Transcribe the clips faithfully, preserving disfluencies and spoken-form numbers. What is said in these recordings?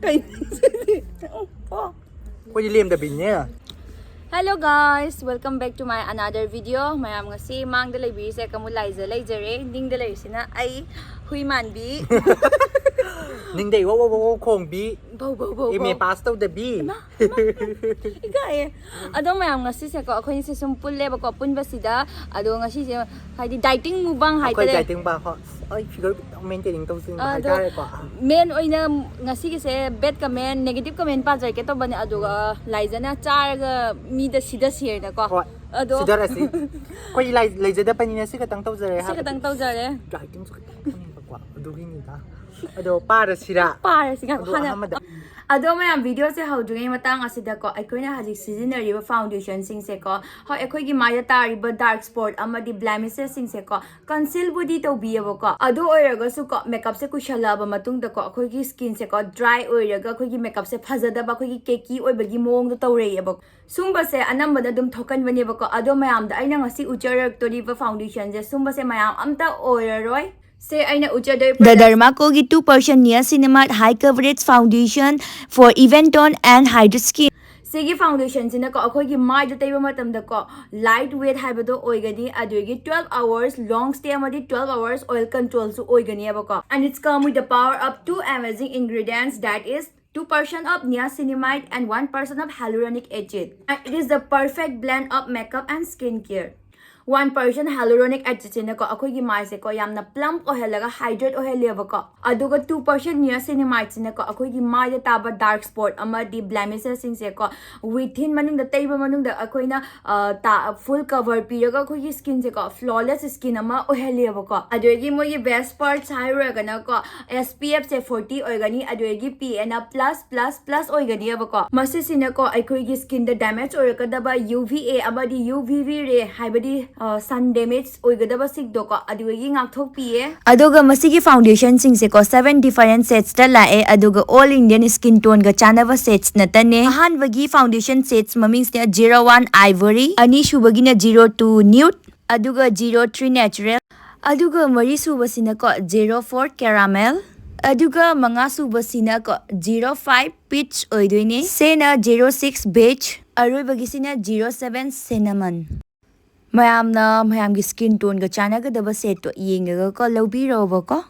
ꯀꯩꯅꯣ ꯁꯤꯗꯤ? ꯑꯣ꯫ ꯑꯩꯈꯣꯏꯗꯤ ꯂꯦꯝꯗꯕꯤꯅꯦ꯫ Hello guys, welcome back to my another video. ꯃꯌꯥꯝ, ꯉꯁꯤ ꯃꯥꯡꯗ ꯂꯩꯕꯤꯔꯤꯁꯦ ꯀꯃꯨ ꯂꯥꯏꯖ ꯂꯩꯖꯔꯦ꯫ ꯅꯤꯡꯗ ꯂꯩꯔꯤꯁꯤꯅ ꯑꯩ, ꯍꯨꯏ ꯃꯥꯟꯕꯤ꯫ ꯅꯤꯡꯗꯩ ꯋꯧ ꯋꯧ ꯋꯧ ꯈꯣꯡꯕꯤ꯫ ꯕꯧ ꯕꯧ ꯕꯧ ꯑꯦꯝ ꯑꯦ ꯕꯧ꯫ ꯄꯥꯁ ꯇꯧꯗꯕꯤ꯫ ꯏꯀꯥꯏꯌꯦ꯫ ꯑꯗꯣ ꯃꯌꯥꯝ, ꯉꯁꯤꯁꯦꯀꯣ ꯑꯩꯈꯣꯏꯁꯦ ꯁꯨꯝ ꯄꯨꯜꯂꯦꯕꯀꯣ꯫ ꯄꯨꯟꯕꯁꯤꯗ ꯑꯗꯣ ꯉꯁꯤꯁꯦ ꯍꯥꯏꯗꯤ dieting mukbang ꯑꯩꯈꯣꯏ ꯍꯥꯏꯇꯥꯔꯦ꯫ Dieting ꯃꯨꯛꯕꯥꯡ ꯍꯣꯏ꯫ ꯑꯩ figure ꯈꯤꯇꯪ maintaining ꯇꯧꯁꯤꯟꯕ ꯑꯗꯣ ꯍꯥꯏꯇꯥꯔꯦꯀꯣ꯫ Main ꯑꯣꯏꯅ ꯉꯁꯤꯒꯤꯁꯦ bad comment, negative comment ꯄꯥꯖꯔꯛꯀꯦ ꯇꯧꯕꯅꯦ, ꯑꯗꯨꯒ ꯂꯥꯏꯖꯅ ꯆꯥꯔꯒ ꯃꯤꯗ ꯁꯤꯗ ꯁꯤꯔꯦꯅꯀꯣ꯫ ꯍꯣꯏ꯫ ꯑꯗꯣ ꯁꯤꯗꯔꯁꯤ꯫ ꯑꯩꯈꯣꯏ ꯂꯥꯏ- ꯂꯩꯖꯗꯕꯅꯤꯅ ꯁꯤ ꯈꯛꯇꯪ ꯇꯧꯖꯔꯦ ꯁꯤ ꯈꯛꯇꯪ ꯍꯥꯏꯕꯗꯤ꯫ ꯇꯧꯖꯔꯦ꯫ Dietingꯁꯨ ꯈꯤꯇꯪ ꯇꯧꯅꯤꯡꯕꯀꯣ꯫ ꯑꯗꯨꯒꯤꯅꯤꯗ꯫ ꯑꯗꯣ ꯄꯥꯔꯁꯤꯔꯥ? ꯄꯥꯔꯁꯤ ꯉꯥꯏꯈꯣ, ꯑꯗꯣ ꯍꯥꯟꯅ꯫ ꯑꯍꯥꯟꯕꯗ꯫ ꯑꯗꯣ ꯃꯌꯥꯝ, videoꯁꯦ ꯍꯧꯗ꯭ꯔꯤꯉꯩ ꯃꯇꯥꯡ ꯑꯁꯤꯗꯀꯣ, ꯑꯩꯈꯣꯏꯅ ꯍꯧꯖꯤꯛ ꯁꯤꯖꯤꯟꯅꯔꯤꯕ foundationꯁꯤꯡꯁꯦꯀꯣ, ꯍꯣꯏ, ꯑꯩꯈꯣꯏꯒꯤ ꯃꯥꯏꯗ ꯇꯥꯔꯤꯕ dark spot ꯑꯃꯗꯤ blemishesꯁꯤꯡꯁꯦꯀꯣ, concealꯕꯨꯗꯤ ꯇꯧꯕꯤꯌꯦꯕꯀꯣ꯫ ꯑꯗꯨ ꯑꯣꯏꯔꯒꯁꯨꯀꯣ, makeupꯁꯦ ꯀꯨꯏꯁꯜꯂꯛꯑꯕ ꯃꯇꯨꯡꯗꯀꯣ, ꯑꯩꯈꯣꯏꯒꯤ skinꯁꯦꯀꯣ dry ꯑꯣꯏꯔꯒ ꯑꯩꯈꯣꯏꯒꯤ makeupꯁꯦ ꯐꯖꯗꯕ, ꯑꯩꯈꯣꯏꯒꯤ cakey ꯑꯣꯏꯕꯒꯤ ꯃꯑꯣꯡꯗ ꯇꯧꯔꯛꯑꯦꯕꯀꯣ꯫ ꯁꯨꯝꯕꯁꯦ ꯑꯅꯝꯕꯅ ꯑꯗꯨꯝ ꯊꯣꯛꯀꯟꯕꯅꯦꯕꯀꯣ꯫ ꯑꯗꯣ ꯃꯌꯥꯝꯗ ꯑꯩꯅ ꯉꯁꯤ ꯎꯠꯆꯔꯛꯇꯣꯔꯤꯕ foundationꯁꯦ, ꯁꯨꯝꯕꯁꯦ ꯃꯌꯥꯝ ꯑꯝꯇ ꯑꯣꯏꯔꯔꯣꯏ꯫ ꯁꯦ ꯑꯩꯅ ꯎꯠꯆꯗꯣꯏ The product Dermacoꯒꯤ two percent niacinamide high coverage foundation for even tone and hydrated skin꯫ ꯁꯤꯒꯤ foundationꯁꯤꯅꯀꯣ, ꯑꯩꯈꯣꯏꯒꯤ ꯃꯥꯏꯗ ꯇꯩꯕ ꯃꯇꯝꯗꯀꯣ, light weight ꯍꯥꯏꯕꯗꯣ ꯑꯣꯏꯒꯅꯤ, ꯑꯗꯨꯗꯒꯤ twelve hours long stay ꯑꯃꯗꯤ twelve hours oil controlꯁꯨ ꯑꯣꯏꯒꯅꯤꯕꯀꯣ꯫ And it's come with the power of two amazing ingredients, that is two percent of niacinamide and one percent of hyaluronic acid. And it is the perfect blend of makeup and skincare. One percent hyaluronic acidꯁꯤꯅꯀꯣ, ꯑꯩꯈꯣꯏꯒꯤ ꯃꯥꯏꯁꯦꯀꯣ ꯌꯥꯝꯅ plump ꯑꯣꯏꯍꯜꯂꯒ hydrate ꯑꯣꯏꯍꯜꯂꯦꯕꯀꯣ꯫ ꯑꯗꯨꯒ two percent niacinamideꯁꯤꯅꯀꯣ, ꯑꯩꯈꯣꯏꯒꯤ ꯃꯥꯏꯗ ꯇꯥꯕ dark spot ꯑꯃꯗꯤ blemishesꯁꯤꯡꯁꯦꯀꯣ, within ꯃꯅꯨꯡꯗ, ꯇꯩꯕ ꯃꯅꯨꯡꯗ ꯑꯩꯈꯣꯏꯅ, ꯑ, ꯇꯥ-, full cover ꯄꯤꯔꯒ ꯑꯩꯈꯣꯏꯒꯤ skinꯁꯦꯀꯣ flawless skin ꯑꯃ ꯑꯣꯏꯍꯜꯂꯦꯕꯀꯣ꯫ ꯑꯗꯨꯗꯒꯤ ꯃꯣꯏꯒꯤ best parts ꯍꯥꯏꯔꯨꯔꯒꯅꯀꯣ, SPFꯁꯦ forty ꯑꯣꯏꯒꯅꯤ, ꯑꯗꯨꯗꯒꯤ PAꯅ plus plus plus ꯑꯣꯏꯒꯅꯤꯕꯀꯣ꯫ ꯃꯁꯤꯁꯤꯅꯀꯣ, ꯑꯩꯈꯣꯏꯒꯤ skinꯗ damage ꯑꯣꯏꯔꯛꯀꯗꯕ UVA ꯑꯃꯗꯤ UVB ray, ꯍꯥꯏꯕꯗꯤ, ꯑ, sun damage ꯑꯣꯏꯒꯗꯕꯁꯤꯡꯗꯣꯀꯣ, ꯑꯗꯨꯗꯒꯤ ꯉꯥꯛꯊꯣꯛꯄꯤꯌꯦ꯫ ꯑꯗꯨꯒ ꯃꯁꯤꯒꯤ foundationꯁꯤꯡꯁꯦꯀꯣ, seven different shadesꯇ ꯂꯥꯛꯑꯦ, ꯑꯗꯨꯒ all Indian skin toneꯒ ꯆꯥꯟꯅꯕ shades ꯅꯠꯇꯅꯦ꯫ ꯑꯍꯥꯟꯕꯒꯤ foundation shades ꯃꯃꯤꯡꯁꯤꯅ zero one ivory, ꯑꯅꯤꯁꯨꯕꯒꯤꯅ zero two nude, ꯑꯗꯨꯒ zero three natural, ꯑꯗꯨꯒ ꯃꯔꯤꯁꯨꯕꯁꯤꯅꯀꯣ, zero four caramel, ꯑꯗꯨꯒ ꯃꯉꯥ ꯁꯨꯕꯁꯤꯅ ꯀꯣ, zero five peach ꯑꯣꯏꯗꯣꯏꯅꯦ꯫ ꯁꯤꯅ zero six beige, ꯑꯔꯣꯏꯕꯒꯤꯁꯤꯅ zero seven cinnamon꯫ ꯃꯌꯥꯝꯅ ꯃꯌꯥꯝꯒꯤ skin toneꯒ ꯆꯥꯟꯅꯒꯗꯕ setꯇꯣ ꯌꯦꯡꯉꯒꯀꯣ ꯂꯧꯕꯤꯔꯣꯕꯀꯣ꯫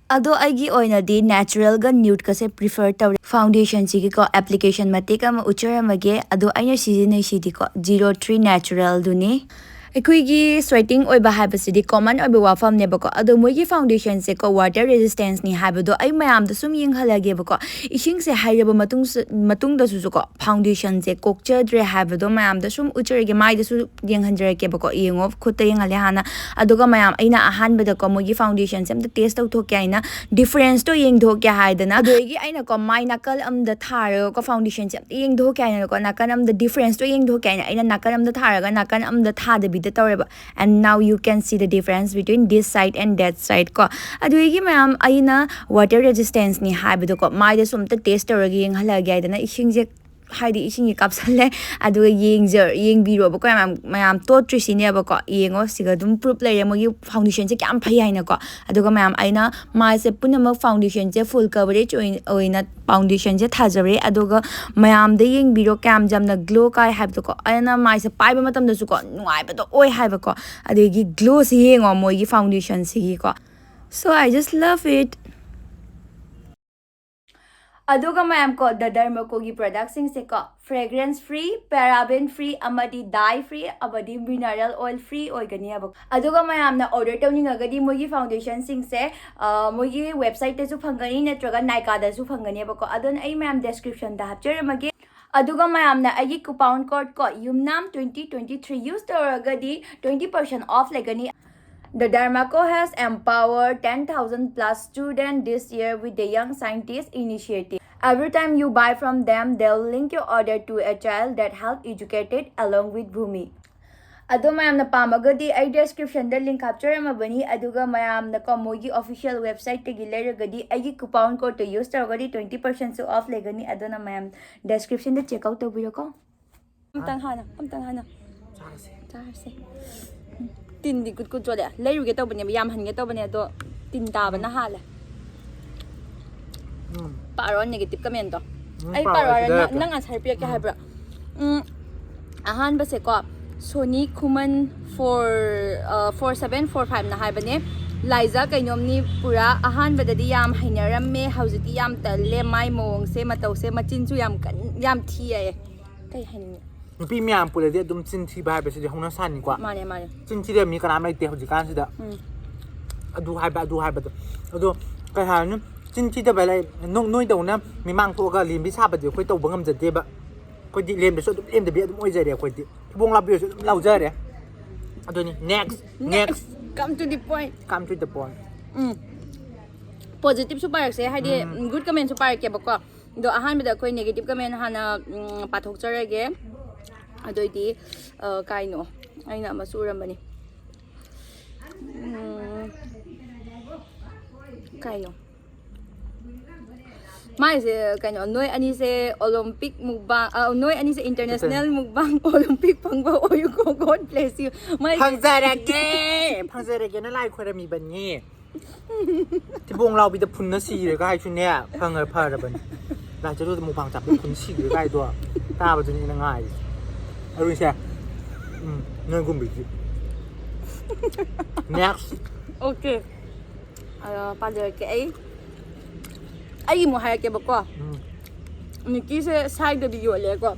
ꯑꯗꯣ ꯑꯩꯒꯤ ꯑꯣꯏꯅꯗꯤ naturalꯒ nudeꯀꯁꯦ prefer ꯇꯧꯔꯦ꯫ Foundationꯁꯤꯒꯤꯀꯣ application ꯃꯇꯦꯛ ꯑꯃ ꯎꯠꯆꯔꯝꯃꯒꯦ꯫ ꯑꯗꯣ ꯑꯩꯅ ꯁꯤꯖꯤꯟꯅꯩꯁꯤꯗꯤꯀꯣ zero three naturalꯗꯨꯅꯤ꯫ ꯑꯩꯈꯣꯏꯒꯤ sweating ꯑꯣꯏꯕ ꯍꯥꯏꯕꯁꯤꯗꯤ common ꯑꯣꯏꯕ ꯋꯥꯐꯝꯅꯦꯕꯀꯣ꯫ ꯑꯗꯣ ꯃꯣꯏꯒꯤ foundationꯁꯦꯀꯣ water resistanceꯅꯤ ꯍꯥꯏꯕꯗꯣ ꯑꯩ ꯃꯌꯥꯝꯗ ꯁꯨꯝ ꯌꯦꯡꯍꯜꯂꯒꯦꯕꯀꯣ꯫ ꯏꯁꯤꯡꯁꯦ ꯍꯩꯔꯕ ꯃꯇꯨꯡꯁꯨ-, ꯃꯇꯨꯡꯗꯁꯨꯀꯣ foundationꯁꯦ ꯀꯣꯛꯆꯗ꯭ꯔꯦ ꯍꯥꯏꯕꯗꯣ ꯃꯌꯥꯝꯗ ꯁꯨꯝ ꯎꯠꯆꯔꯒꯦ꯫ ꯃꯥꯏꯗꯁꯨ ꯌꯦꯡꯍꯟꯖꯔꯛꯀꯦꯕꯀꯣ꯫ ꯌꯦꯡꯉꯣ, ꯈꯨꯠꯇ ꯌꯦꯡꯍꯜꯂꯦ ꯍꯥꯟꯅ꯫ ꯑꯗꯨꯒ ꯃꯌꯥꯝ, ꯑꯩꯅ ꯑꯍꯥꯟꯕꯗꯀꯣ ꯃꯣꯏꯒꯤ foundationꯁꯦ ꯑꯝꯇ test ꯇꯧꯊꯣꯛꯀꯦ ꯍꯥꯏꯅ, differenceꯇꯣ ꯌꯦꯡꯊꯣꯛꯀꯦ ꯍꯥꯏꯗꯅ, ꯑꯗꯨꯗꯒꯤ ꯑꯩꯅꯀꯣ ꯃꯥꯏ ꯅꯥꯀꯜ ꯑꯝꯗ ꯊꯥꯔꯒꯀꯣ foundationꯁꯦ ꯑꯝꯇ ꯌꯦꯡꯊꯣꯛꯀꯦ ꯍꯥꯏꯅꯀꯣ, ꯅꯥꯀꯜ ꯑꯝꯗ differenceꯇꯣ ꯌꯦꯡꯊꯣꯛꯀꯦ ꯍꯥꯏꯅ ꯑꯩꯅ ꯅꯥꯀꯜ ꯑꯝꯗ ꯊꯥꯔꯒ ꯅꯥꯀꯜ ꯑꯝꯗ ꯊꯥꯗꯕꯤꯗ ꯇꯧꯔꯦꯕ꯫ And now you can see the difference between this side and that side ꯀꯣ꯫ ꯑꯗꯨꯗꯒꯤ ꯃꯌꯥꯝ, ꯑꯩꯅ water resistanceꯅꯤ ꯍꯥꯏꯕꯗꯣꯀꯣ ꯃꯥꯏꯗꯁꯨ ꯑꯝꯇ test ꯇꯧꯔꯒ ꯌꯦꯡꯍꯜꯂꯒꯦ ꯍꯥꯏꯗꯅ ꯏꯁꯤꯡꯁꯦ, ꯍꯥꯏꯗꯤ ꯏꯁꯤꯡꯁꯦ ꯀꯥꯞꯁꯜꯂꯦ꯫ ꯑꯗꯨꯒ ꯌꯦꯡꯖ-, ꯌꯦꯡꯕꯤꯔꯣꯕꯀꯣ ꯃꯌꯥꯝ, ꯃꯌꯥꯝ ꯇꯣꯠꯇ꯭ꯔꯤꯁꯤꯅꯦꯕꯀꯣ꯫ ꯌꯦꯡꯉꯣ, ꯁꯤꯒ ꯑꯗꯨꯝ proof ꯂꯩꯔꯦ ꯃꯣꯏꯒꯤ foundationꯁꯦ ꯀꯌꯥꯝ ꯐꯩ ꯍꯥꯏꯅꯀꯣ꯫ ꯑꯗꯨꯒ ꯃꯌꯥꯝ, ꯑꯩꯅ ꯃꯥꯏꯁꯦ ꯄꯨꯝꯅꯃꯛ foundationꯁꯦ full coverage ꯑꯣꯏ-, ꯑꯣꯏꯅ foundationꯁꯦ ꯊꯥꯖꯔꯦ꯫ ꯑꯗꯨꯒ ꯃꯌꯥꯝꯗ ꯌꯦꯡꯕꯤꯔꯣ ꯀꯌꯥꯝ ꯌꯥꯝꯅ glow ꯀꯥꯏ ꯍꯥꯏꯕꯗꯣꯀꯣ꯫ ꯑꯩꯅ ꯃꯥꯏꯁꯦ ꯄꯥꯏꯕ ꯃꯇꯝꯗꯁꯨꯀꯣ ꯅꯨꯡꯉꯥꯏꯕꯗꯣ ꯑꯣꯏ ꯍꯥꯏꯕꯀꯣ꯫ ꯑꯗꯒꯤ glowꯁꯦ ꯌꯦꯡꯉꯣ ꯃꯣꯏꯒꯤ foundationꯁꯤꯒꯤꯀꯣ꯫ So I just love it. ꯑꯗꯨꯒ ꯃꯌꯥꯝ ꯀꯣ, The Derma Co ꯒꯤ productꯁꯤꯡꯁꯦ ꯀꯣ, fragrance free, paraben free, ꯑꯃꯗꯤ dye free, ꯑꯃꯗꯤ mineral oil free ꯑꯣꯏꯒꯅꯤꯕ꯫ ꯑꯗꯨꯒ ꯃꯌꯥꯝꯅ order ꯇꯧꯅꯤꯡꯉꯒꯗꯤ ꯃꯣꯏꯒꯤ foundationꯁꯤꯡꯁꯦ, ꯑ, ꯃꯣꯏꯒꯤ websiteꯇꯁꯨ ꯐꯪꯒꯅꯤ, ꯅꯠꯇ꯭ꯔꯒ Nykaaꯗꯁꯨ ꯐꯪꯒꯅꯦꯕꯀꯣ꯫ ꯑꯗꯨꯅ ꯑꯩ ꯃꯌꯥꯝ descriptionꯗ ꯍꯥꯞꯆꯔꯝꯃꯒꯦ꯫ ꯑꯗꯨꯒ ꯃꯌꯥꯝꯅ ꯑꯩꯒꯤ coupon code ꯀꯣ, YUMNAM twenty twenty three use ꯇꯧꯔꯒꯗꯤ twenty percent off ꯂꯩꯒꯅꯤ꯫ The Derma Co has empowered ten thousand plus students this year with the Young Scientist Initiative. Every time you buy from them, they'll link your order to a child that help educated along with Bhumi. ꯑꯗꯣ ꯃꯌꯥꯝꯅ ꯄꯥꯝꯃꯒꯗꯤ ꯑꯩ descriptionꯗ link ꯍꯥꯞꯆꯔꯝꯃꯕꯅꯤ, ꯑꯗꯨꯒ ꯃꯌꯥꯝꯅꯀꯣ ꯃꯣꯏꯒꯤ official websiteꯇꯒꯤ ꯂꯩꯔꯒꯗꯤ ꯑꯩꯒꯤ coupon codeꯇꯣ use ꯇꯧꯔꯒꯗꯤ twenty percentꯁꯨ off ꯂꯩꯒꯅꯤ꯫ ꯑꯗꯨꯅ ꯃꯌꯥꯝ descriptionꯗ check out ꯇꯧꯕꯤꯔꯣꯀꯣ꯫ ꯑꯝꯇꯪ ꯍꯥꯟꯅ, ꯑꯝꯇꯪ ꯍꯥꯟꯅ ꯆꯥꯔꯁꯦ꯫ ꯎꯝ, ꯇꯤꯟꯗꯤ ꯀꯨꯠ ꯀꯨꯠ ꯆꯣꯠꯂꯦ꯫ ꯂꯩꯔꯨꯒꯦ ꯇꯧꯕꯅꯦꯕ, ꯌꯥꯝꯍꯟꯒꯦ ꯇꯧꯕꯅꯦ, ꯑꯗꯣ ꯇꯤꯟ ꯇꯥꯕꯅ ꯍꯥꯜꯂꯦ꯫ ꯄꯥꯔꯣ negative commentꯗꯣ꯫ ꯑꯩ ꯄꯥꯔꯣ ꯍꯥꯏꯔ ꯅꯪ answer ꯄꯤꯔꯛꯀꯦ ꯍꯥꯏꯕ꯭ꯔꯥ? ꯎꯝ, ꯑꯍꯥꯟꯕꯁꯦꯀꯣ, ꯁꯣꯅꯤ ꯈꯨꯃꯟ four four seven four fiveꯅ ꯍꯥꯏꯕꯅꯦ꯫ "ꯂꯥꯏꯖ ꯀꯩꯅꯣꯝꯅꯤ ꯄꯨꯔꯥ꯫ ꯑꯍꯥꯟꯕꯗꯗꯤ ꯌꯥꯝ ꯍꯩꯅꯔꯝꯃꯦ, ꯍꯧꯖꯤꯛꯇꯤ ꯌꯥꯝ ꯇꯜꯂꯦ꯫ ꯃꯥꯏ ꯃꯑꯣꯡꯁꯦ, ꯃꯇꯧꯁꯦ, ꯃꯆꯤꯟꯁꯨ ꯌꯥꯝ ꯀꯟ-, ꯌꯥꯝ ꯊꯤ" ꯍꯥꯏꯌꯦ꯫ ꯀꯩ ꯍꯥꯏꯅꯤꯡꯉꯤ? ꯅꯨꯄꯤ ꯃꯌꯥꯝ ꯄꯨꯜꯂꯗꯤ ꯑꯗꯨꯝ ꯆꯤꯟ ꯊꯤꯕ ꯍꯥꯏꯕꯁꯤꯗꯤ ꯍꯧꯅ ꯁꯥꯅꯤꯀꯣ꯫ ꯃꯥꯅꯦ, ꯃꯥꯅꯦ꯫ ꯆꯤꯟ ꯊꯤꯗꯕ ꯃꯤ ꯀꯅꯥꯝ ꯂꯩꯇꯦ ꯍꯧꯖꯤꯛꯀꯥꯟꯁꯤꯗ꯫ ꯎꯝ꯫ ꯑꯗꯨ ꯍꯥꯏꯕ, ꯑꯗꯨ ꯍꯥꯏꯕꯗꯣ꯫ ꯑꯗꯣ ꯀꯩ ꯍꯥꯏꯔꯅꯤ? ꯆꯤꯟ ꯊꯤꯗꯕ ꯂꯩ-, ꯅꯣ-, ꯅꯣꯏꯗꯧꯅ ꯃꯤꯃꯥꯡ ꯊꯣꯛꯑꯒ ꯂꯦꯝꯕꯤ ꯁꯥꯕꯗꯤ ꯑꯩꯈꯣꯏ ꯇꯧꯕ ꯉꯝꯖꯗꯦꯕ꯫ ꯑꯩꯈꯣꯏꯗꯤ ꯂꯦꯝꯕꯁꯨ ꯑꯗꯨꯝ ꯂꯦꯝꯗꯕꯤ ꯑꯗꯨꯝ ꯑꯣꯏꯖꯔꯦ ꯑꯩꯈꯣꯏꯗꯤ꯫ ꯊꯤꯕꯣꯡ ꯂꯥꯎꯕꯤꯔꯁꯨ ꯑꯗꯨꯝ ꯂꯥꯎꯖꯔꯦ꯫ ꯑꯗꯨꯅꯤ, next, next. Come to the point. Come to the point. ꯎꯝ꯫ Positiveꯁꯨ ꯄꯥꯔꯛꯁꯦ, ꯍꯥꯏꯗꯤ, ꯎꯝ꯫ Good commentꯁꯨ ꯄꯥꯔꯛꯀꯦꯕꯀꯣ꯫ ꯑꯗꯣ ꯑꯍꯥꯟꯕꯗ ꯑꯩꯈꯣꯏ negative comment ꯍꯥꯟꯅ, ꯎꯝ, ꯄꯥꯊꯣꯛꯆꯔꯒꯦ꯫ ꯑꯗꯨꯑꯣꯏꯗꯤ, ꯑ, ꯀꯥꯏꯅꯣ? ꯑꯩꯅ ꯑꯃꯁꯨ ꯎꯔꯝꯕꯅꯤ꯫ ꯎꯝ, ꯀꯥꯏꯅꯣ? ꯃꯥꯏꯁꯦ ꯀꯩꯅꯣ, "ꯅꯣꯏ ꯑꯅꯤꯁꯦ Olympic mukbang, ꯑ, ꯅꯣꯏ ꯑꯅꯤꯁꯦ international mukbang Olympic ꯐꯪꯕ ꯑꯣꯏꯌꯨꯀꯣ, God bless you"꯫ ꯃꯥꯏꯁꯦ ꯐꯪꯖꯔꯒꯦ, ꯐꯪꯖꯔꯒꯦꯅ ꯂꯥꯏ ꯈꯣꯏꯔꯝꯃꯤꯕꯅꯤ꯫ ꯊꯤꯕꯣꯡ ꯂꯥꯎꯕꯤꯗ ꯐꯨꯟꯅ ꯁꯤꯔꯦꯒ ꯍꯥꯏꯁꯨꯅꯦ, ꯐꯪꯉ ꯐꯔꯕꯅꯤ꯫ ꯂꯥꯏ ꯆꯠꯂꯨꯗ ꯃꯨꯛꯕꯥꯡ ꯆꯥꯕꯗ ꯐꯨꯟ ꯁꯤꯔꯦꯒ ꯍꯥꯏꯗꯣ ꯇꯥꯕꯗꯨꯅꯤ ꯑꯩꯅ ꯉꯥꯏꯔꯤꯁꯦ꯫ ꯑꯔꯨꯏꯁꯦ, ꯎꯝ, ꯅꯣꯏꯒꯨꯝꯕꯤꯁꯤ꯫ Next. Okay. ꯑ, ꯄꯥꯖꯔꯛꯀꯦ ꯑꯩ꯫ ꯑꯩꯒꯤ ꯑꯃꯨꯛ ꯍꯥꯏꯔꯛꯀꯦꯕꯀꯣ꯫ ꯎꯝ꯫ ꯅꯤꯀꯤꯁꯦ ꯁꯥꯏꯗꯕꯤ ꯌꯣꯜꯂꯦꯀꯣ꯫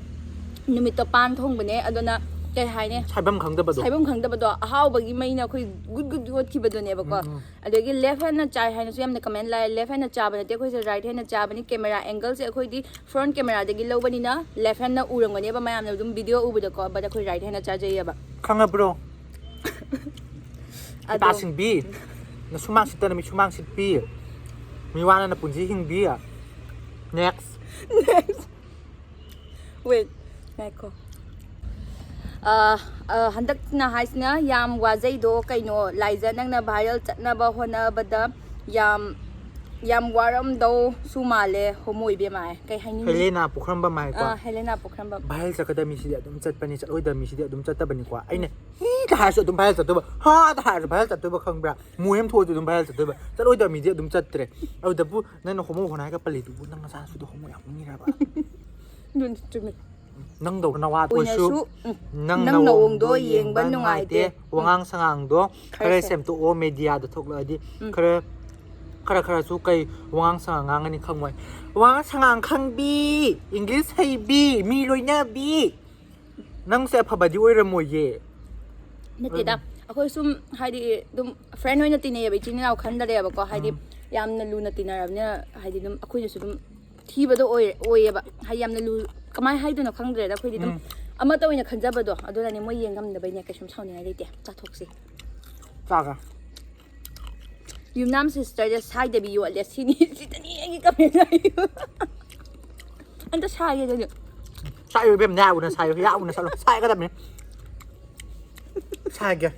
ꯅꯨꯃꯤꯠꯇꯣ ꯄꯥꯟ ꯊꯣꯡꯕꯅꯦ, ꯑꯗꯨꯅ ꯀꯩ ꯍꯥꯏꯅꯤ? ꯁꯥꯏꯐꯝ ꯈꯪꯗꯕꯗꯣ꯫ ꯁꯥꯏꯐꯝ ꯈꯪꯗꯕꯗꯣ꯫ ꯑꯍꯥꯎꯕꯒꯤ ꯃꯩꯅ ꯑꯩꯈꯣꯏ ꯒꯨꯠ ꯒꯨꯠ ꯌꯣꯠꯈꯤꯕꯗꯨꯅꯦꯕꯀꯣ꯫ ꯎꯝ, ꯎꯝ꯫ ꯑꯗꯒꯤ left handꯅ ꯆꯥꯏ ꯍꯥꯏꯅꯁꯨ ꯌꯥꯝꯅ comment ꯂꯥꯛꯑꯦ꯫ Left handꯅ ꯆꯥꯕ ꯅꯠꯇꯦ, ꯑꯩꯈꯣꯏꯁꯦ right handꯅ ꯆꯥꯕꯅꯤ꯫ Camera angleꯁꯦ ꯑꯩꯈꯣꯏꯗꯤ front cameraꯗꯒꯤ ꯂꯧꯕꯅꯤꯅ left handꯅ ꯎꯔꯝꯒꯅꯦꯕ, ꯃꯌꯥꯝꯅ ꯑꯗꯨꯝ video ꯎꯕꯗꯀꯣ, but ꯑꯩꯈꯣꯏ right handꯅ ꯆꯥꯖꯩꯌꯦꯕ꯫ ꯈꯪꯉꯕ꯭ꯔꯣ? ꯑꯗꯣ ꯍꯩꯄꯥ ꯁꯤꯡꯕꯤ, ꯅꯁꯨꯃꯥꯡ ꯁꯤꯠꯇꯅ ꯃꯤꯁꯨꯃꯥꯡ ꯁꯤꯠꯄꯤ, ꯃꯤꯋꯥꯅ ꯅꯄꯨꯟꯁꯤ ꯍꯤꯡꯕꯤ꯫ Next. Next. Wait, ꯉꯥꯏꯈꯣ꯫ ꯑ, ꯑ, ꯍꯟꯗꯛꯅ ꯍꯥꯏꯁꯤꯅ, "ꯌꯥꯝ ꯋꯥꯖꯩꯗꯣ ꯀꯩꯅꯣ, ꯂꯥꯏꯖ, ꯅꯪꯅ viral ꯆꯠꯅꯕ ꯍꯣꯠꯅꯕꯗ ꯌꯥꯝ, ꯌꯥꯝ ꯋꯥꯔꯝꯗꯧꯁꯨ ꯃꯥꯜꯂꯦ, ꯍꯣꯃꯣ ꯏꯕꯦꯝꯃ" ꯍꯥꯏ꯫ ꯀꯩ ꯍꯥꯏꯅꯤꯡꯉꯤ? ꯍꯦꯂꯦꯅꯥ ꯄꯨꯈ꯭ꯔꯝꯕꯝ ꯍꯥꯏꯀꯣ꯫ ꯑ, ꯍꯦꯂꯦꯅꯥ ꯄꯨꯈ꯭ꯔꯝꯕꯝ꯫ Viral ꯆꯠꯀꯗꯕ ꯃꯤꯁꯤꯗꯤ ꯑꯗꯨꯝ ꯆꯠꯄꯅꯤ, ꯆꯠꯂꯣꯏꯗꯕ ꯃꯤꯁꯤꯗꯤ ꯑꯗꯨꯝ ꯆꯠꯇꯕꯅꯤꯀꯣ꯫ ꯑꯩꯅ ꯍꯥꯏꯔꯁꯨ ꯑꯗꯨꯝ viral ꯆꯠꯇꯣꯏꯕ, ꯍꯥ ꯍꯥꯏꯔꯁꯨ viral ꯆꯠꯇꯣꯏꯕ, ꯈꯪꯕ꯭ꯔꯥ? ꯃꯣꯏ ꯑꯃ ꯊꯣꯛꯑꯁꯨ ꯑꯗꯨꯝ viral ꯆꯠꯇꯣꯏꯕ꯫ ꯆꯠꯂꯣꯏꯗꯕ ꯃꯤꯗꯤ ꯑꯗꯨꯝ ꯆꯠꯇ꯭ꯔꯦ꯫ ꯑꯗꯨꯗꯕꯨ ꯅꯪꯅ homo ꯍꯣꯅ ꯍꯥꯏꯒ ꯄꯜꯂꯤꯗꯨꯕꯨ ꯅꯪ ꯅꯆꯥꯅꯁꯨꯗꯣ homo ꯌꯥꯝ ꯉꯥꯡꯉꯤꯔꯕ? ꯑꯗꯨꯅ ꯆꯨꯝꯃꯤ꯫ ꯅꯪꯗꯧꯅ ꯅꯋꯥ ꯑꯣꯏꯁꯨ ꯑꯣꯏꯅꯁꯨ, ꯎꯝ, ꯅꯪ ꯅꯪ ꯅꯑꯣꯡꯗꯣ ꯅꯑꯣꯡꯗꯣ ꯌꯦꯡꯕ ꯌꯦꯡꯕ ꯅꯨꯡꯉꯥꯏꯇꯦ꯫ ꯅꯨꯡꯉꯥꯏꯇꯦ꯫ ꯋꯥꯉꯥꯡ ꯁꯉꯥꯡꯗꯣ ꯈꯔ ꯈꯔ ꯁꯦꯝ- ꯁꯦꯝꯇꯣꯛꯑꯣ꯫ Media ꯗ ꯊꯣꯛꯂꯛꯑꯗꯤ ꯎꯝ. ꯈꯔ ꯈꯔ ꯈꯔꯁꯨ ꯀꯩ ꯋꯥꯉꯥꯡ ꯁꯉꯥꯡ ꯉꯥꯡꯒꯅꯤ ꯈꯪꯉꯣꯏ꯫ ꯋꯥꯉꯥꯡ ꯁꯉꯥꯡ ꯈꯪꯕꯤ, English ꯍꯩꯕꯤ, ꯃꯤ ꯂꯣꯏꯅꯕꯤ꯫ ꯅꯪꯁꯦ ꯑꯐꯕꯗꯤ ꯑꯣꯏꯔꯝꯃꯣꯏꯌꯦ꯫ ꯅꯠꯇꯦꯗ, ꯑꯩꯈꯣꯏ ꯁꯨꯝ ꯍꯥꯏꯗꯤ ꯑꯗꯨꯝ friend ꯑꯣꯏꯅ ꯇꯤꯟꯅꯩꯌꯦꯕ, ꯏꯆꯤꯟ ꯏꯅꯥꯎ ꯈꯟꯗꯔꯦꯕꯀꯣ꯫ ꯍꯥꯏꯗꯤ ꯌꯥꯝꯅ ꯂꯨꯅ ꯇꯤꯟꯅꯔꯕꯅꯤꯅ ꯍꯥꯏꯗꯤ ꯑꯗꯨꯝ ꯑꯩꯈꯣꯏꯅꯁꯨ ꯑꯗꯨꯝ ꯊꯤꯕꯗꯣ ꯑꯣꯏ ꯑꯣꯏꯌꯦꯕ꯫ ꯍꯥꯏꯗꯤ ꯌꯥꯝꯅ ꯂꯨ, ꯀꯃꯥꯏꯅ ꯍꯥꯏꯗꯣꯏꯅꯣ ꯈꯪꯗ꯭ꯔꯦꯗ꯫ ꯑꯩꯈꯣꯏꯗꯤ ꯑꯗꯨꯝ ꯎꯝ. ꯑꯃꯠꯇ ꯑꯣꯏꯅ ꯈꯟꯖꯕꯗꯣ꯫ ꯑꯗꯨꯅꯅꯦ, ꯃꯣꯏ ꯌꯦꯡ ꯉꯝꯗꯕꯩꯅꯦ꯫ ꯀꯩꯁꯨꯝ ꯁꯥꯎꯅꯤꯡꯉꯥꯏ ꯂꯩꯇꯦ꯫ ꯆꯥꯊꯣꯛꯁꯤ꯫ ꯆꯥꯒ ꯌꯨꯝꯅꯥꯝ sister ꯗ ꯁꯥꯏꯗꯕꯤ ꯌꯣꯠꯂꯦ ꯁꯤꯅꯤ꯫ ꯁꯤꯗꯅꯤ ꯑꯩꯒꯤ comment ꯂꯥꯛꯏ꯫ ꯑꯝꯇ ꯁꯥꯏꯒꯦ ꯑꯗꯨꯗꯤ꯫ ꯁꯥꯏꯌꯨ ꯏꯕꯦꯝ, ꯅꯌꯥꯎꯅ ꯁꯥꯏꯌꯨ, ꯌꯥꯎꯅ ꯁꯥꯏꯌꯨ, ꯁꯥꯏꯒꯗꯕꯅꯤ꯫ ꯁꯥꯏꯒꯦ꯫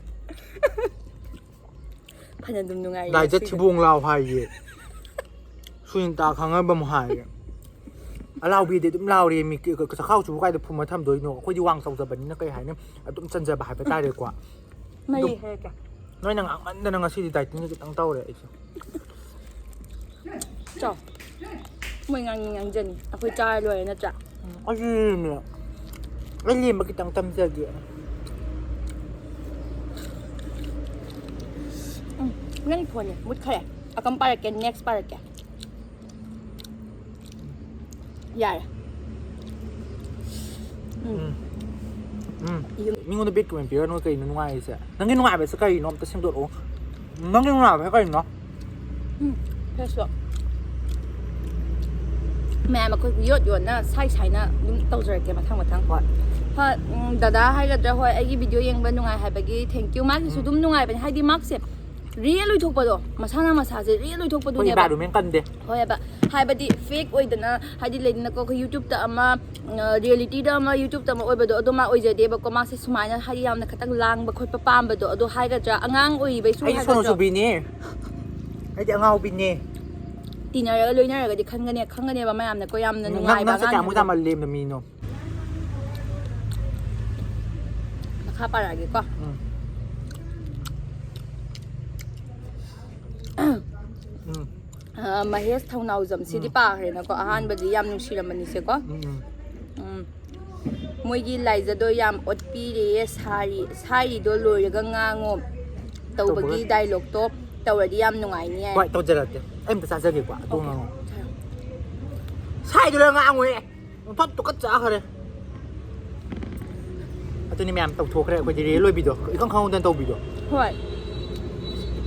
ꯐꯅ ꯑꯗꯨꯝ ꯅꯨꯡꯉꯥꯏꯌꯦ ꯂꯥꯏꯖꯠ ꯉꯁꯤꯗꯤ꯫ ꯊꯤꯕꯣꯡ ꯂꯥꯎ ꯍꯥꯏꯌꯦ꯫ ꯁꯨꯅꯤꯇꯥ ꯈꯪꯉꯕ ꯑꯃꯨꯛ ꯍꯥꯏꯌꯦ꯫ ꯑꯂꯥꯎꯕꯤꯗꯤ ꯑꯗꯨꯝ ꯂꯥꯎꯔꯦ꯫ ꯃꯤ ꯆꯈꯥꯎꯁꯤꯕꯨ ꯀꯥꯏꯗ ꯐꯨꯝꯃ ꯊꯝꯗꯣꯏꯅꯣ? ꯑꯩꯈꯣꯏꯗꯤ ꯋꯥꯡ ꯆꯥꯎꯖꯕꯅꯤꯅ ꯀꯩ ꯍꯥꯏꯅꯤ, ꯑꯗꯨꯝ ꯆꯟꯖꯕ ꯍꯥꯏꯕ ꯇꯥꯔꯦꯀꯣ꯫ ꯃꯔꯤ ꯑꯗꯨꯝ ꯍꯥꯏꯔꯛꯀꯦ꯫ ꯅꯣꯏꯅ ꯉꯥꯡꯃꯟꯗꯅ ꯉꯁꯤꯗꯤ dieting ꯁꯦ ꯈꯤꯇꯪ ꯇꯧꯔꯦ ꯑꯩꯁꯦ꯫ ꯆꯥꯎ꯫ ꯃꯣꯏ ꯉꯥꯡꯅꯤꯡ ꯉꯥꯡꯖꯅꯤ꯫ ꯑꯩꯈꯣꯏ ꯆꯥꯔ ꯂꯣꯏꯔꯦ ꯅꯠꯇ꯭ꯔꯥ? ꯑꯩꯁꯨ ꯂꯦꯝꯃꯦ꯫ ꯑꯩ ꯂꯦꯝꯕ ꯈꯤꯇꯪ ꯇꯝꯖꯒꯦ꯫ ꯎꯝ, ꯅꯪ phone ꯁꯦ ꯃꯨꯠꯈ꯭ꯔꯦ꯫ ꯑꯀꯝ ꯄꯥꯔꯛꯀꯦ, next ꯄꯥꯔꯛꯀꯦ꯫ ꯌꯥꯔꯦ꯫ ꯎꯝ. ꯎꯝ. ꯃꯤꯉꯣꯟꯗ bad comment ꯄꯤꯔꯅꯨ꯫ ꯀꯩꯅꯣ ꯅꯨꯡꯉꯥꯏꯔꯤꯁꯦ? ꯅꯪꯒꯤ ꯅꯨꯡꯉꯥꯏꯕꯁꯦ ꯀꯔꯤꯅꯣ? ꯑꯝꯇ ꯁꯦꯝꯗꯣꯛꯑꯣ꯫ ꯅꯪꯒꯤ ꯅꯨꯡꯉꯥꯏꯕꯁꯦ ꯀꯔꯤꯅꯣ? ꯎꯝ, ꯐ꯭ꯔꯦꯁꯁꯨ꯫ ꯃꯌꯥꯝ ꯑꯩꯈꯣꯏ ꯌꯣꯠ ꯌꯣꯠꯅ ꯁꯥꯏ ꯁꯥꯏꯅ ꯑꯗꯨꯝ ꯇꯧꯖꯔꯛꯀꯦ ꯃꯊꯪ ꯃꯊꯪ꯫ ꯍꯣꯏ. ꯍꯣꯏ, ꯎꯝ, ꯗꯗꯥ ꯍꯥꯏꯒꯗ꯭ꯔꯥ, ꯍꯣꯏ, ꯑꯩꯒꯤ video ꯌꯦꯡꯕ ꯅꯨꯡꯉꯥꯏ ꯍꯥꯏꯕꯒꯤ thank you꯫ ꯃꯥꯒꯤꯁꯨ ꯎꯝ. ꯑꯗꯨꯝ ꯅꯨꯡꯉꯥꯏꯕꯅꯦ, ꯍꯥꯏꯗꯤ ꯃꯥꯁꯦ real ꯑꯣꯏꯊꯣꯛꯄꯗꯣ, ꯃꯁꯥꯅ ꯃꯁꯥꯁꯦ real ꯑꯩꯈꯣꯏ ꯑꯣꯏꯊꯣꯛꯄꯗꯨꯅꯦꯕ꯫ Environment ꯀꯟꯗꯦ꯫ ꯍꯣꯏ ꯍꯥꯏꯕ, ꯍꯥꯏꯕꯗꯤ fake ꯑꯣꯏꯗꯅ, ꯍꯥꯏꯗꯤ ꯂꯩꯗꯅꯀꯣ, ꯑꯩꯈꯣꯏ YouTube ꯇ ꯑꯃ, ꯑ, reality ꯗ ꯑꯃ, YouTube ꯇ ꯑꯃ ꯑꯣꯏꯕꯗꯣ, ꯑꯗꯣ ꯃꯥ ꯑꯣꯏꯖꯗꯦꯕꯀꯣ꯫ ꯃꯥꯁꯦ ꯁꯨꯃꯥꯏꯅ ꯍꯥꯏꯗꯤ ꯌꯥꯝꯅ ꯈꯤꯇꯪ ꯂꯥꯡꯕ ꯈꯣꯠꯄ ꯄꯥꯝꯕꯗꯣ, ꯑꯗꯣ ꯍꯥꯏꯒꯗ꯭ꯔꯥ, ꯑꯉꯥꯡ ꯑꯣꯏꯔꯤꯕꯩꯁꯨ ꯑꯩꯗꯤ ꯍꯥꯏꯒꯗ꯭ꯔꯥ? ꯁꯣꯅꯣ ꯆꯨꯕꯤꯅꯦ꯫ ꯑꯩꯗꯤ ꯑꯉꯥꯎꯕꯤꯅꯦ꯫ ꯇꯤꯟꯅꯔꯒ ꯂꯣꯏꯅꯔꯒꯗꯤ ꯈꯟꯒꯅꯦ, ꯈꯪꯒꯅꯦꯕ ꯃꯌꯥꯝꯅꯀꯣ, ꯌꯥꯝꯅ ꯅꯪ, ꯅꯨꯡꯉꯥꯏꯕ ꯅꯪꯁꯦ ꯀꯌꯥꯃꯨꯛ ꯑꯉꯥꯡꯅꯦꯕ꯫ ꯌꯥꯝꯅ ꯂꯦꯝꯕ ꯃꯤꯅꯣ? ꯃꯈꯥ ꯄꯥꯔꯛꯑꯒꯦꯀꯣ꯫ ꯎꯝ. ꯎꯝ꯫ ꯑ, ꯃꯍꯦꯁ ꯊꯧꯅꯥꯎꯖꯝ ꯁꯤꯗꯤ ꯎꯝ꯫ ꯄꯥꯈ꯭ꯔꯦꯅꯀꯣ, ꯑꯍꯥꯟꯕꯗꯤ ꯌꯥꯝ ꯅꯨꯡꯁꯤꯔꯝꯕꯅꯤꯁꯦꯀꯣ꯫ ꯎꯝ, ꯎꯝ꯫ ꯎꯝ꯫ ꯃꯣꯏꯒꯤ ꯂꯥꯏꯖꯗꯣ ꯌꯥꯝ ꯑꯣꯠꯄꯤꯔꯦꯌꯦ, ꯁꯥꯔꯤ-, ꯁꯥꯏꯔꯤꯗꯣ ꯂꯣꯏꯔꯒ ꯉꯥꯡꯉꯣ ꯇꯧꯕꯒꯤ ꯇꯧꯕꯒ꯫ Dialogue ꯇꯣ ꯇꯧꯔꯗꯤ ꯌꯥꯝ ꯅꯨꯡꯉꯥꯏꯅꯤ ꯍꯥꯏ꯫ ꯍꯣꯏ, ꯇꯧꯖꯔꯛꯀꯦ꯫ ꯑꯩ ꯑꯝꯇ ꯆꯥꯖꯒꯦꯀꯣ, ꯑꯗꯨꯒ ꯑꯣꯀꯦ꯫ ꯉꯥꯡꯉꯣ꯫ ꯁꯥꯏꯗꯣ ꯂꯣꯏꯔ ꯉꯥꯡꯉꯣꯍꯦ꯫ ꯑꯣꯟꯊꯣꯛ ꯇꯨꯀꯠꯆꯈ꯭ꯔꯦ꯫ ꯑꯗꯨꯅꯤ ꯃꯌꯥꯝ ꯇꯧꯊꯣꯛꯈ꯭ꯔꯦ ꯑꯩꯈꯣꯏꯗꯤ real ꯑꯣꯏꯕꯤꯗꯣ, ꯏꯈꯪ ꯈꯪꯍꯧꯗꯅ ꯇꯧꯕꯤꯗꯣ꯫ ꯍꯣꯏ꯫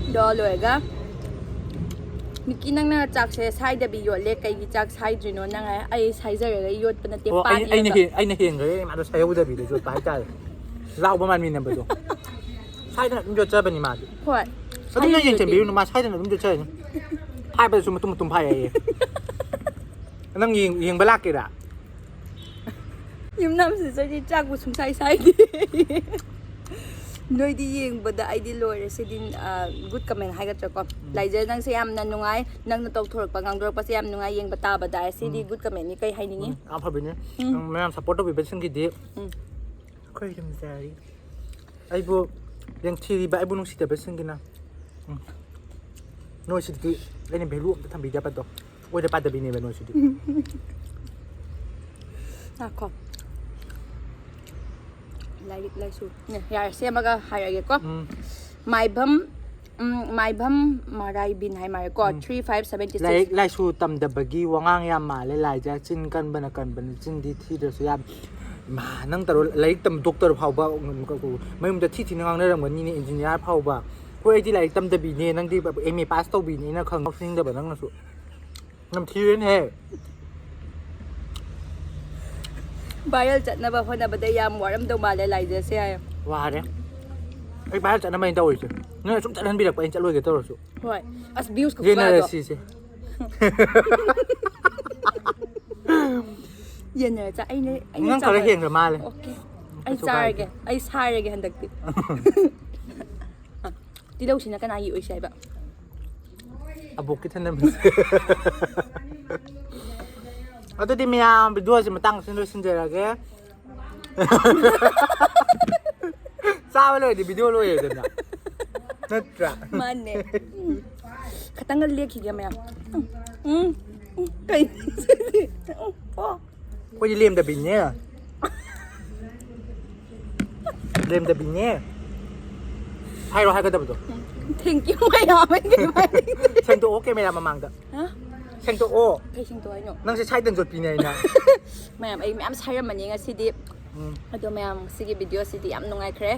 ꯑꯗꯣ ꯂꯣꯏꯔꯒ ꯃꯤꯀꯤ ꯅꯪꯅ ꯆꯥꯛꯁꯦ ꯁꯥꯏꯗꯕꯤ ꯌꯣꯠꯂꯦ, ꯀꯩꯒꯤ ꯆꯥꯛ ꯁꯥꯏꯗ꯭ꯔꯤꯅꯣ? ꯅꯪ ꯍꯥꯏ, "ꯑꯩ ꯁꯥꯏꯖꯔꯒ ꯌꯣꯠꯄ ꯅꯠꯇꯦ, ꯑꯣ, ꯄꯥꯠ ꯑꯩꯅ, ꯑꯩꯅ ꯌꯣꯠꯂꯒ"꯫ ꯍꯦꯟ-, ꯑꯩꯅ ꯍꯦꯟꯈ꯭ꯔꯦ ꯃꯥꯗꯣ ꯁꯥꯏꯍꯧꯗꯕꯤꯗ ꯌꯣꯠꯄ ꯍꯥꯏꯇꯥꯔꯦ꯫ ꯂꯥꯎꯕ ꯃꯥꯟꯃꯤꯟꯅꯕꯗꯣ꯫ ꯁꯥꯏꯗꯅ ꯑꯗꯨꯝ ꯌꯣꯠꯆꯕꯅꯤ ꯃꯥꯗꯤ꯫ ꯍꯣꯏ꯫ ꯑꯗꯨꯝꯅ ꯁꯥꯏꯗꯅ ꯌꯦꯡꯁꯤꯟꯕꯤꯔꯨꯅꯨ, ꯌꯣꯠꯆꯩ꯫ ꯃꯥ ꯁꯥꯏꯗꯅ ꯑꯗꯨꯝ ꯌꯣꯠꯆꯔꯅꯤ꯫ ꯍꯥꯏꯕꯗꯁꯨ ꯃꯇꯨꯝ ꯃꯇꯨꯝ ꯐꯥꯏ ꯍꯥꯏꯌꯦ꯫ ꯅꯪ ꯌꯦꯡ-, ꯌꯦꯡꯕ ꯂꯥꯛꯀꯦꯔꯥ? ꯌꯨꯝꯅꯥꯝꯁꯤꯁꯨ ꯑꯩꯗꯤ ꯆꯥꯛꯄꯨ ꯁꯨꯡꯁꯥꯏ ꯁꯥꯏꯗꯦ꯫ ꯅꯣꯏꯗꯤ ꯌꯦꯡꯕꯗ ꯑꯩꯗꯤ ꯂꯣꯏꯔꯦ꯫ ꯁꯤꯗꯤ, ꯑ, good comment ꯍꯥꯏꯒꯗ꯭ꯔꯥꯀꯣ꯫ ꯎꯝ꯫ ꯂꯥꯏꯖ, ꯅꯪꯁꯦ ꯌꯥꯝꯅ ꯅꯨꯡꯉꯥꯏ꯫ ꯅꯪꯅ ꯇꯧꯊꯣꯔꯛꯄ, ꯉꯥꯡꯊꯣꯔꯛꯄꯁꯦ ꯌꯥꯝ ꯅꯨꯡꯉꯥꯏ꯫ ꯌꯦꯡꯕ ꯇꯥꯕꯗ ꯁꯤꯗꯤ ꯎꯝ꯫ Good comment ꯅꯤ꯫ ꯀꯩ ꯍꯥꯏꯅꯤꯡꯉꯤ? ꯎꯝ, ꯌꯥꯝ ꯐꯕꯅꯦ꯫ ꯎꯝ꯫ ꯅꯪ ꯃꯌꯥꯝ support ꯇꯧꯕꯤꯕꯁꯤꯡꯒꯤꯗꯤ ꯎꯝ꯫ ꯈꯣꯏꯔꯨꯝꯖꯔꯤ꯫ ꯑꯩꯕꯨ ꯌꯦꯡꯊꯤꯔꯤꯕ, ꯑꯩꯕꯨ ꯅꯨꯡꯁꯤꯗꯕꯁꯤꯡꯒꯤꯅ꯫ ꯎꯝ꯫ ꯅꯣꯏꯁꯤꯗꯤ ꯑꯩꯅ value ꯑꯝꯇ ꯊꯝꯕꯤꯗꯕꯗꯣ꯫ ꯑꯣꯏꯗ ꯄꯥꯗꯕꯤꯅꯦꯕ ꯅꯣꯏꯁꯤꯗꯤ꯫ ꯉꯥꯏꯈꯣ꯫ ꯂꯥꯏꯔꯤꯛ ꯂꯥꯏꯁꯨ꯫ ꯅꯦ, ꯌꯥꯔꯦ, ꯁꯦꯝꯃꯒ ꯍꯥꯏꯔꯒꯦꯀꯣ꯫ ꯎꯝ꯫ ꯃꯥꯏꯕꯝ, ꯎꯝ, ꯃꯥꯏꯕꯝ ꯃꯔꯥꯏꯕꯤꯟ ꯍꯥꯏ ꯃꯥꯜꯂꯦꯀꯣ, ꯎꯝ꯫ Three five seventy six꯫ ꯂꯥꯏꯔꯤꯛ ꯂꯥꯏꯁꯨ ꯇꯝꯗꯕꯒꯤ ꯋꯥꯉꯥꯡ ꯌꯥꯝ ꯃꯥꯜꯂꯦ, ꯂꯥꯏꯖꯥ꯫ ꯆꯤꯟ ꯀꯟꯕꯅ ꯀꯟꯕꯅꯤ, ꯆꯤꯟꯗꯤ ꯊꯤꯗ꯭ꯔꯁꯨ ꯌꯥꯝ꯫ ꯏꯃꯥ, ꯅꯪ ꯇꯧꯔꯣ, ꯂꯥꯏꯔꯤꯛ ꯇꯝ-, doctor ꯐꯥꯎꯕ, ꯎꯝ, ꯃꯌꯨꯝꯗ ꯊꯤ ꯊꯤꯅ ꯉꯥꯡꯅꯔꯝꯒꯅꯤꯅꯦ, engineer ꯐꯥꯎꯕ꯫ ꯍꯣꯏ, ꯑꯩꯗꯤ ꯂꯥꯏꯔꯤꯛ ꯇꯝꯗꯕꯤꯅꯦ, ꯅꯪꯗꯤ M A pass ꯇꯧꯕꯤꯅꯦꯅ ꯈꯪ-, ꯉꯥꯎꯁꯤꯟꯅꯤꯡꯗꯕ ꯅꯪꯅꯁꯨ꯫ ꯅꯝꯊꯤꯔꯦꯅꯦꯍꯦ꯫ Viral ꯆꯠꯅꯕ ꯍꯣꯠꯅꯕꯗ ꯌꯥꯝ ꯋꯥꯔꯝꯗꯧ ꯃꯥꯜꯂꯦ ꯂꯥꯏꯖꯁꯦ ꯍꯥꯏꯌꯣ꯫ ꯋꯥꯔꯦ꯫ ꯑꯩ viral ꯆꯠꯅꯕ ꯑꯩꯅ ꯇꯧꯔꯤꯁꯦ꯫ ꯅꯣꯏꯅ ꯁꯨꯝ ꯆꯠꯍꯟꯕꯤꯔꯛꯄ ꯑꯩꯅ ꯆꯠꯂꯣꯏꯒꯦ ꯇꯧꯔꯁꯨ꯫ ꯍꯣꯏ꯫ ꯑꯁ, views ꯈꯛ ꯌꯦꯟꯅꯔꯁꯤꯁꯦ꯫ ꯌꯦꯟꯅꯔꯁꯦ꯫ ꯑꯩꯅ, ꯑꯩꯅ ꯅꯪ ꯈꯔ ꯆꯥꯕ-, ꯍꯦꯟꯈ꯭ꯔ ꯃꯥꯜꯂꯦ꯫ Okay꯫ ꯑꯩ ꯀꯩꯁꯨ ꯆꯥꯔꯒꯦ꯫ ꯀꯥꯏꯗꯦ꯫ ꯑꯩ ꯁꯥꯏꯔꯒꯦ ꯍꯟꯗꯛꯇꯤ꯫ ꯇꯤꯜꯍꯧꯁꯤꯅ ꯀꯅꯥꯒꯤ ꯑꯣꯏꯁꯦ ꯍꯥꯏꯕ? ꯑꯕꯣꯛꯀꯤ ꯊꯅꯝꯁꯦ꯫ ꯑꯗꯨꯗꯤ ꯃꯌꯥꯝ video ꯁꯦ ꯃꯇꯥꯡ ꯑꯁꯤꯗ ꯂꯣꯏꯁꯤꯟꯖꯔꯒꯦ꯫ ꯆꯥꯕ ꯂꯣꯏꯔꯗꯤ video ꯂꯣꯏꯔꯦꯗꯅ꯫ ꯅꯠꯇ꯭ꯔꯥ? ꯃꯥꯅꯦ꯫ ꯎꯝ꯫ ꯈꯇꯪꯒ ꯂꯦꯛꯈꯤꯒꯦ ꯃꯌꯥꯝ꯫ ꯎꯝ, ꯎꯝ, ꯎꯝ, ꯀꯩ? ꯎꯝ, ꯑꯣ꯫ ꯑꯩꯈꯣꯏꯗꯤ ꯂꯦꯝꯗꯕꯤꯅꯦ꯫ ꯂꯦꯝꯗꯕꯤꯅꯦ꯫ ꯍꯥꯏꯔꯣ ꯍꯥꯏꯒꯗꯕꯗꯣ꯫ Thank you ꯃꯌꯥꯝ ꯑꯩꯒꯤ ꯃꯅꯤꯡꯗ꯫ ꯁꯦꯡꯗꯣꯛꯑꯣ ꯀꯦꯃꯦꯔꯥ ꯃꯃꯥꯡꯗ꯫ ꯍꯥ? ꯁꯦꯡꯗꯣꯛꯑꯣ꯫ ꯀꯩ ꯁꯦꯡꯗꯣꯛ ꯍꯥꯏꯅꯣ? ꯅꯪꯁꯦ ꯁꯥꯏꯗꯟ ꯆꯣꯠꯄꯤꯅꯦ ꯑꯩꯅ꯫ ꯃꯌꯥꯝ ꯑꯩ ꯃꯌꯥꯝ ꯁꯥꯏꯔꯝꯃꯅꯤ ꯉꯁꯤꯗꯤ꯫ ꯎꯝ꯫ ꯑꯗꯣ ꯃꯌꯥꯝ ꯉꯁꯤꯒꯤ ꯚꯤꯗꯤꯑꯣꯁꯤꯗꯤ ꯌꯥꯝ ꯅꯨꯡꯉꯥꯏꯈ꯭ꯔꯦ꯫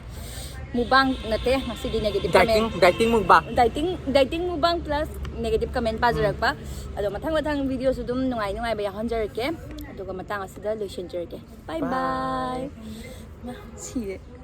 ꯃꯨꯕꯥꯡ ꯅꯠꯇꯦ ꯉꯁꯤꯗꯤ negative Dieting, comment꯫ dieting mukbang꯫ Dieting, dieting ꯃꯨꯕꯥꯡ plus negative comment ꯄꯥꯖꯔꯛꯄ꯫ ꯑꯗꯣ ꯃꯊꯪ ꯃꯊꯪ ꯚꯤꯗꯤꯑꯣꯁꯨ ꯑꯗꯨꯝ ꯅꯨꯡꯉꯥꯏ ꯅꯨꯡꯉꯥꯏꯕ ꯌꯥꯎꯍꯟꯖꯔꯛꯀꯦ꯫ ꯑꯗꯨꯒ ꯃꯇꯥꯡ ꯑꯁꯤꯗ ꯂꯣꯏꯁꯤꯟꯖꯔꯒꯦ꯫ Bye bye꯫ ꯃꯥ, ꯁꯤꯔꯦ꯫